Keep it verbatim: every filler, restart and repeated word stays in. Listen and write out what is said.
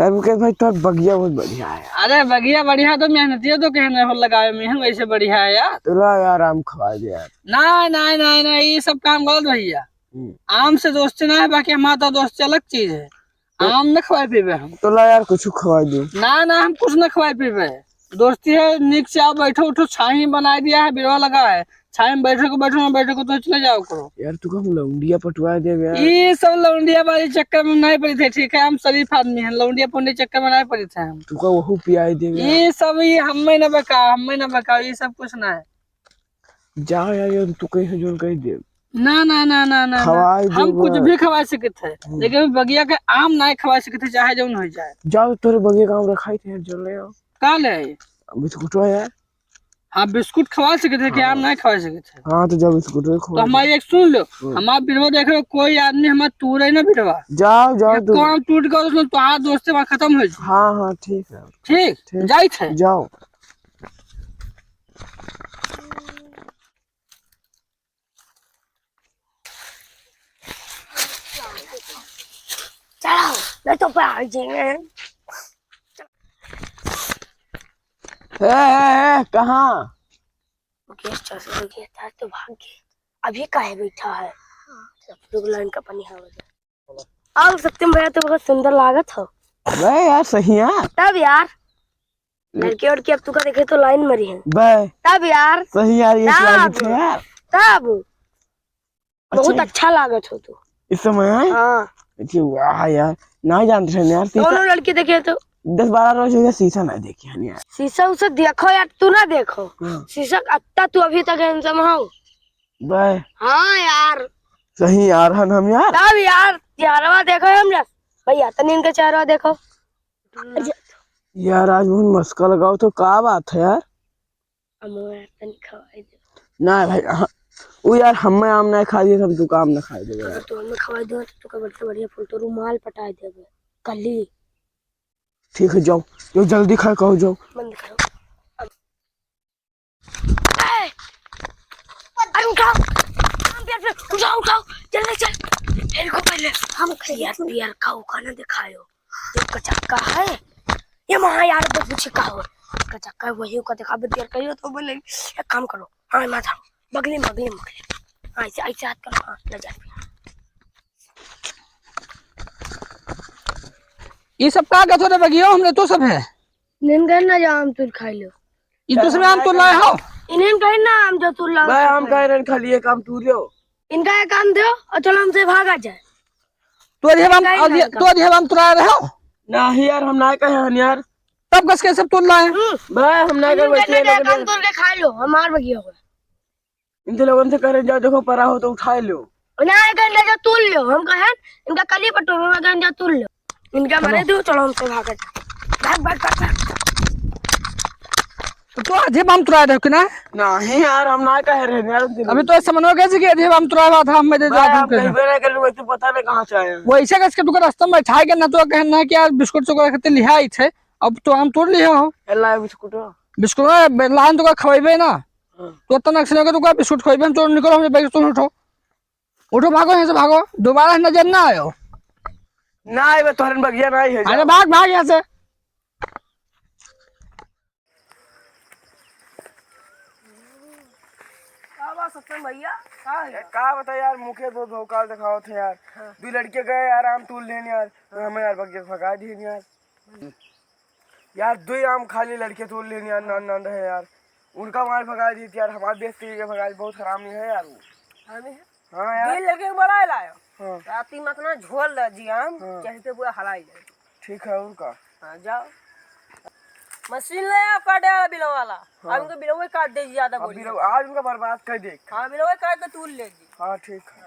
यार मुकेश भाई, तोर बगिया बहुत बढ़िया है। अरे बगिया बढ़िया तो मेहनतिया तो कहने हो लगावे में हम, वैसे बढ़िया है यार। तो ला यार, आम खवा दे यार। ना, ना, ना, ना, ये सब काम गलत भैया। हम्म। आम से दोस्ती ना है, बाकी हमारा तो दोस्ती अलग चीज है। तो आम न खवाए पीबे हम। तो ला यार, कुछ खवा दो। ना, ना, हम कुछ न खवाए पीबे। दोस्ती है, नीक से आओ, बैठो, उठो, छाही बनाए दिया है, बिरवा लगा है, छाही में बैठो को बैठो, ना बैठो को तो चले जाओ करो। यार, तू कहूँ लौंडिया पटवा दे यार। ये सब लौंडिया वाली चक्कर में नहीं पड़ी थे, ठीक है? हम शरीफ आदमी हैं, लौंडिया पौंडिया चक्कर में नहीं पड़ी थे हम। तू का वहू पियाई दे यार। ये सब, ये हमें ना बका, हमें ना बका, ये सब कुछ ना है। जा यार, ये तू कहीं से जोन कहीं दे। ना, ना, ना, ना, ना, ना। खवाई हम देबा। कुछ भी खवा सकत है, हम्म। लेकिन बगिया के आम ना खवा सकत है, चाहे जौन हो जाए। जाओ, तोरे बगिया का आम रखाई थे यार, जो ले आओ। का ले आई? बिस्कुटवा यार। हाँ, बिस्कुट खवा सकत है कि हाँ। आम ना खवा सकत है? हाँ, तो जाओ बिस्कुट खवा तो दो। हमारी एक सुन लो, हम्म। हमार बिरवा देख रहे हो, कोई आदमी हमार तूरे ना बिरवा। जाओ, जाओ एक तू। तो आम टूट गया, उसमें तो हाँ दोस्ती वहाँ खत्म हो जाए। हाँ, हाँ, ठीक है। ठीक, ठीक। जाइत है। जाओ। चलो, नहीं तो पहाड़ जाएंगे। ए, ए, ए, कहाँ? मुकेश चल गया था तो भाग गए। अभी काहे बैठा है? सब लोग लाइन का पानी हवा दे। और सत्यम भैया तो बहुत सुंदर लागत हो। बे यार, सही है। तब यार, ले- लड़के वड़के अब तुका देखे तो लाइन मरी है। बे। तब यार। सही यार, ये तब। लागत है यार। तब। बहुत अच्छा। अच्छा लागत हो तू। इस समय है? हाँ। अच्छा, वाह यार, ना जानते हैं यार, शीशा दोनों लड़के देखे तो। दस बारह रोज हो गया, शीशा ना देखे हैं यार। शीशा उसे देखो यार, तू ना देखो। हाँ। शीशा अत्ता तू अभी तक handsome हो। बे। हाँ यार। सही यार हन हम यार। तब यार, चेहरवा देखो हम यार। भैया, तनी इनका चेहरवा देखो। यार, आज बहुत मस्का लगाओ तो का बात है यार? अमो यार, तनी खवाई दे। ना भाई, हाँ, वो यार, हमें आम ना खा दिए, हम तू का आम ना खाए देबे अगर यार। तू हमें खवाई दे, तो तू का बढ़िया, बढ़िया फूल तो रुमाल पटाए देबे। कली। ठीक है, जाओ, जो जल्दी खा, कहो, जाओ। बंद करो। अब ए! अरे उठाओ, उठाओ, उठाओ, जल्दी चल। इनको पहले हम पियर, पियर का उका ना दिखायो। ये कचक्का है, ये वहाँ यार बदबू छिका हो। कचक्का है, वही उका दिखा, पियर कहियो तो बोले, एक काम करो, हाँ, मैं जाऊँ, बगली में, बगली में, बगली में। हाँ, ऐसे, ऐसे हाथ करो, हाँ, ले जा। ये सब का गथो रे बगियो, हमरे तो सब है। इन्हें कहन ना जा आम तूर खाई लो। ई तो सब आम तूर लाए हो? इन्हें कहन ना आम जो तूर लाओ। भाई, हम कह रहे हैं खाली एक आम तूर लो। इनका एक आम दो और चलो हमसे भागा जाए। तो अधे आम, इनका ही अधे, लड़का। तो अधे आम तुरा रहे हो? नहीं यार, हम ना कहे हन यार। तब कस के सब तूर लाए? हम्म। भाई, हम ना इन्हें कर बैठे कहन ना जा लोग आम ने। तूर के खा लो, हमार बगिया हो। इनके लोगन से करे, "जाओ, देखो, परा हो तो उठाए लो।" ना, इनका अंदर जा तूल लो। हम कहें, इनका कली पटो, हम कहें, "जा तूल लो।" इनका चलो। मारे दो, चलो, हमसे भागत। भाग, भाग, भाग, भाग। तो आधे बाम तुरा रहे हो कि ना? नहीं यार, हम ना कह रहे हैं यार, उनके अभी लोगन तो से। ऐसा मनो कैसे कि आधे बाम तुरा रहा था, हम में दे भाई, जाते हम थे। कहीं पे ना कर, वैसे पता नहीं कहाँ से आए हैं। वैसे कैसे तुका रास्ता में बैठा के ना तो कहना कि यार बिस्कुट चोकलेट खाते लिहा आई थे, अब तो आम तोड़ लिया हो। ए, ला बिस्कुट। बिस्कुट ना, बे-, लान तो का खवाइबे ना। हाँ। तो इतना action है कि तू का बिस्कुट खोइबे, हम चोर निकलो, हमरे बैग से उठो। उठो, भागो यहाँ से, भागो। दोबारा नजर ना आयो। ना आइबे, तोहरन बगिया ना आई है, अरे जाओ। भाग, भाग यहाँ से। का बा सत्यम भैया? का है ए, यार? का बता यार, मुखिया बहुत भौकाल दिखावत है यार। हाँ। दो लड़के गए यार, आम तूल लेने यार, तो हाँ। हमें यार बगिया भगा दिए यार। यार, दो ही आम खाली लड़के तोड़ लेने यार, नान नान रहे यार। उनका मार भगा दी थी यार, हमारे देश के लिए भगा दी, बहुत हरामी है यार वो। हरामी है? हाँ यार। दो लड़के को बड़ा लायो। हाँ। राती में इतना झोल दे जी आम, हाँ। चाहे तो पूरा हलाई जाए। ठीक है, और का? हाँ, जाओ। मशीन ले आओ, काटे वाला बिलवा वाला। हाँ। अब इनको बिलवा काट दे जी, ज्यादा अब बोल बिलवा, आज उनका बर्बाद कर दे। हाँ, बिलवा काट के तूल ले जी। हाँ, ठीक है।